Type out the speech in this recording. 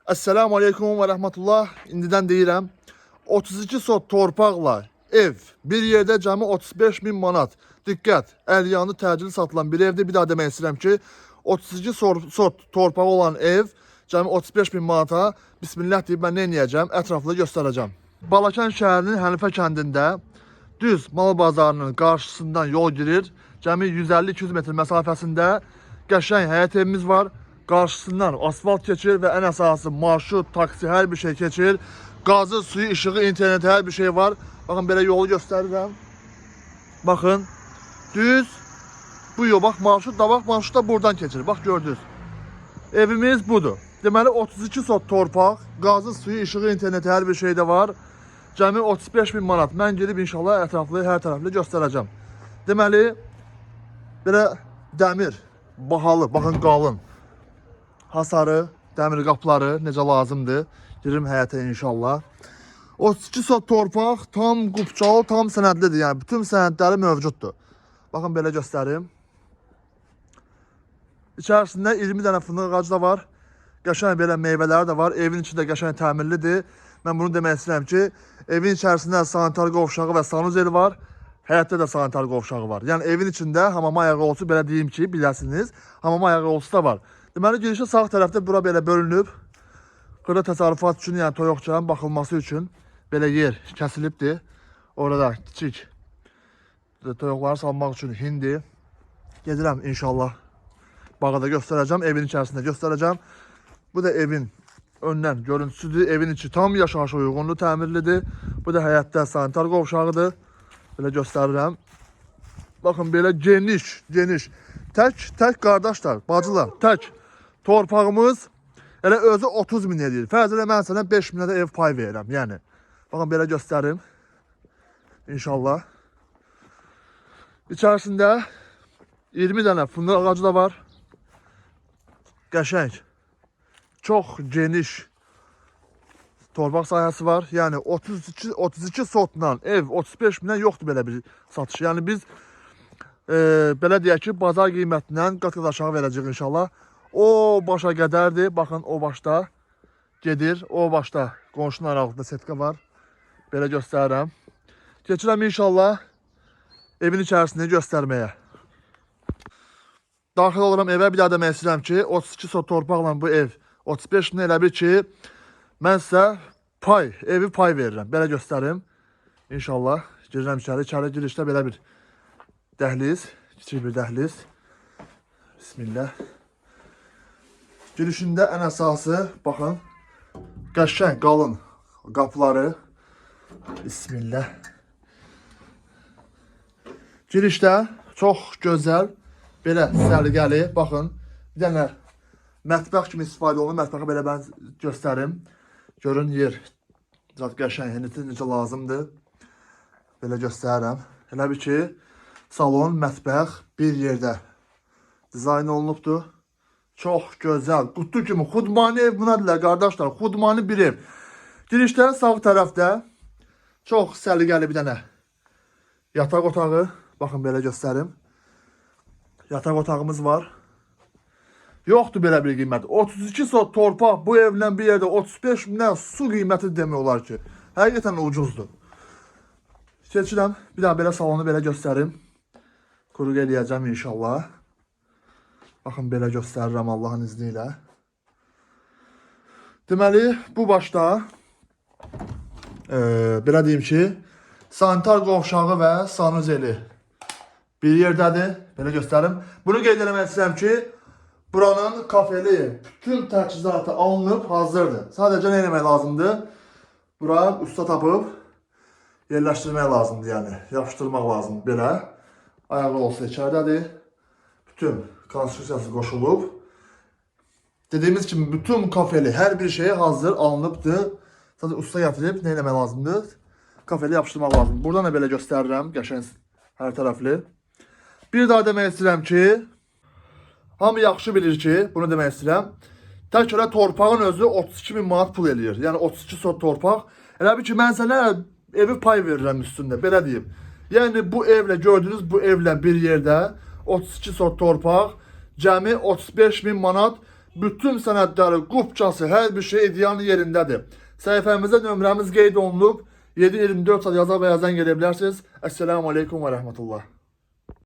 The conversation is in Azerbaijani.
Esselamu Aleyküm və Rəhmətullah. İndidən deyirəm. 32 sot torpaqla ev bir yerdə cəmi 35 min manat. Diqqət, əlyanı təcili satılan bir evdir. Bir daha demək istəyirəm ki, 32 sot torpağı olan ev cəmi 35 min manata. Bismillah deyib mən nə edəcəm? Ətraflı göstərəcəm. Balakən şəhərinin Hənifə kəndində düz mal bazarının qarşısından yol girir. Cəmi 150-200 metr məsafəsində qəşəng həyət evimiz var. Qarşısından asfalt keçir və ən əsası marşrut, taksi, hər bir şey keçir. Qazı, suyu, işığı, interneti, hər bir şey var. Baxın belə yolu göstərirəm. Baxın, düz bu yol, bax marşrut da bax, marşrut da buradan keçir. Bax gördünüz. Evimiz budur. Deməli 32 sot torpaq, qazı, suyu, işığı, interneti, hər bir şey də var. Cəmi 35 min manat. Mən gedib inşallah ətraflı, hər tərəfli göstərəcəm. Deməli, belə dəmir, bahalı, baxın qalın. Hasarı, dəmir qapıları necə lazımdır. Girim həyətə inşallah. 32 sot torpaq tam qupçalı, tam sənədlidir. Yəni bütün sənədləri mövcuddur. Baxın belə göstərim. İçərisində 20 dənə fındıq ağacı da var. Qəşəng belə meyvələri də var. Evin içi də qəşəng təmirlidir. Mən bunu demək istəyirəm ki, evin içərisində sanitar qovşağı və sanuzeli var. Həyətdə də sanitar qovşağı var. Yəni evin içində hamama ayağı olsun, belə deyim ki, biləsiniz, hamama ayağı olsun da var. Deməli girişdə sağ tərəfdə bura belə bölünüb. Xırda təsərrüfat üçün, yəni toyuqçuların baxılması üçün belə yer kəsilibdir. Orada kiçik toyuqları salmaq üçün hindi. Gedirəm inşallah. Bağı da göstərəcəm, evin içərisində göstərəcəm. Bu da evin öndən görüntüsüdür. Evin içi tam yaşayışa uyğundur, təmirlidir. Bu da həyətdə sanitar qovşağıdır. Belə göstərirəm. Baxın belə geniş, geniş. Tək, tək qardaşlar, bacılar, tək. Torpağımız elə özü 30 min eləyir. Fərz elə mən sənə 5 minə də ev pay verirəm, yəni. Baxın belə göstərim. İnşallah. İçərisində 20 dənə fındıq ağacı da var. Qəşəng. Çox geniş torpaq sahəsi var. Yəni 32 sotla ev 35 minə yoxdur belə bir satış. Yəni biz belə deyək ki, bazar qiymətindən qat-qat aşağı verəcəyik inşallah. O başa qədərdir. Baxın o başda gedir. O başda qonşunun aralığında setka var. Belə göstərirəm. Keçirəm inşallah evin içərisini göstərməyə. Daxil oluram evə, bir daha demək istəyirəm ki, 32 sot torpaqla bu ev 35 min elə bil ki, mən sizə pay, evi pay verirəm. Belə göstərim. İnşallah girirəm içəri. İçəri girişdə belə bir dəhliz, kiçik bir dəhliz. Bismillah. Girişində ən əsası, baxın, qəşəng, qalın qapıları. Bismillah. Girişdə çox gözəl, belə səliqəli, baxın, bir dənə mətbəx kimi istifadə olunur. Mətbəxi belə mən göstərim. Görün yer zat qəşəng, necə lazımdır. Belə göstərirəm. Elə bil ki, salon, mətbəx bir yerdə dizayn olunubdur. Çox gözəl, qutu kimi, xudmani ev buna deyirlər qardaşlar, xudmani bir ev. Girişdə sağ tərəfdə çox səliqəli bir dənə yataq otağı. Baxın belə göstərim. Yataq otağımız var. Yoxdur belə bir qiymət. 32 sot torpaq bu evlə bir yerdə 35 mindən su qiyməti demək olar ki. Həqiqətən ucuzdur. Keçirəm. Bir daha belə salonu belə göstərim. Quruq eləyəcəm inşallah. Baxın belə göstərirəm Allahın izni ilə. Deməli, bu başda belə deyim ki, sanitar qovşağı və sanuzeli bir yerdədir. Belə göstərim. Bunu qeyd eləmək istəyirəm ki, buranın kafeli, bütün təchizatı alınıb hazırdır. Sadəcə nə eləmək lazımdır? Bura usta tapıb yerləşdirmək lazımdır, yəni yapışdırmaq lazımdır belə. Ayağı olsa içəridədir. Bütün konstruksiyası qoşulub. Dediyimiz kimi bütün kafeli, hər bir şey hazır alınıbdır. Sadəcə usta gətirib nə eləmək lazımdır? Kafeli yapışdırmaq lazımdır. Buradan da belə göstərirəm, qəşəng hər tərəfli. Bir daha demək istəyirəm ki, hamı yaxşı bilir ki, bunu demək istəyirəm. Tək elə torpağın özü 32 min manat pul eləyir. Yəni 32 sot torpaq. Elə bil ki, mən sənə evi pay verirəm üstündə, belə deyim. Yəni bu evlə gördüyünüz bu evlə bir yerdə 32 sot torpaq, cəmi 35 min manat. Bütün sənədləri, qupçası, hər bir şey ideal yerindədir. Səhifəmizdə nömrəmiz qeyd olunub. 7-24 saat yaza və ya zəng edə bilərsiniz. Əssalamu aleykum və rəhmətullah.